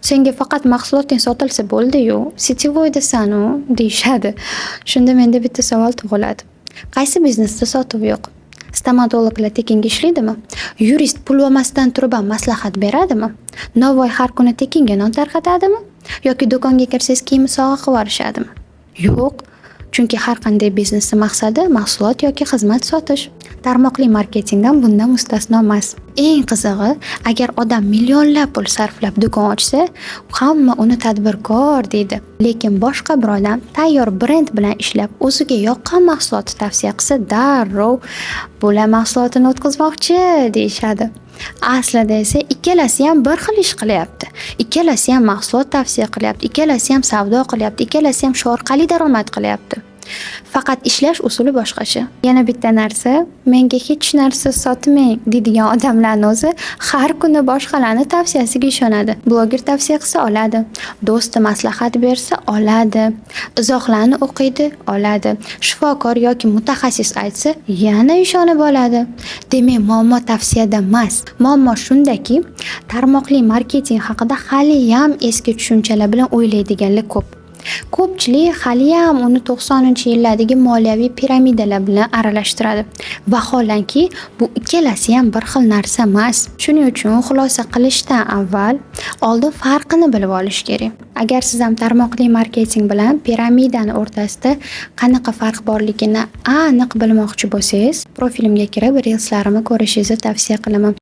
"Senga faqat mahsuloting sotilsa bo'ldi-yu, сетевой dasan-u", deyishadi. Shunda menda bitta savol tug'iladi. Qaysi biznesda sotuv yo'q? Stomatologlar tekinga ishlaydimi? Yurist pul olmasdan turib ham maslahat beradimi? Novvoy har kuni tekinga non tarqatadimi? Yoki do'konga kirsangiz, kiyimni sovg'a qilib yuborishadimi? Yo'q. Chunki har qanday biznesni maqsadi mahsulot yoki xizmat sotish. Tarmoqli marketing ham bundan mustasno emas. Eng qizig'i, agar odam millionlab pul sarflab do'kon ochsa, hamma uni tadbirkor deydi. Lekin boshqa bir odam tayyor brend bilan ishlab, o'ziga yoqqan mahsulotni tavsiya qilsa, darrov "Bular mahsulotini o'tkazmoqchi", deyishadi. Aslida esa ikkalasi ham bir xil ish qilyapti. Ikkalasi ham mahsulot tavsiya qilyapti, ikkalasi ham savdo qilyapti, ikkalasi ham shu orqali daromad qilyapti. Faqat ishlash usuli boshqacha. Yana bitta narsa, "Menga hech narsa sotmang", deydigan odamlarni o'zi har kuni boshqalarni tavsiyasiga ishonadi. Bloger tavsiya qilsa, oladi. Do'sti maslahat bersa, oladi. Izohlarni o'qiydi, oladi. Shifokor yoki mutaxassis aytsa, yana ishonib oladi. Demak, muammo tavsiyada emas. Muammo shundaki, tarmoqli marketing haqida haliyam eski tushunchalar bilan o'ylaydiganlar ko'p. Ko'pchilik haliyam uni 90-yillardagi moliyaviy piramidalar bilan aralashtiradi. Vaholanki, bu ikkalasi ham bir xil narsa emas. Shuning uchun xulosa qilishdan avval oldin farqini bilib olish kerak. Agar siz ham tarmoqli marketing bilan piramidani o'rtasida qanaqa farq borligini aniq bilmoqchi bo'lsangiz, profilimga kirib, reelslarimni ko'rishingizni tavsiya qilaman.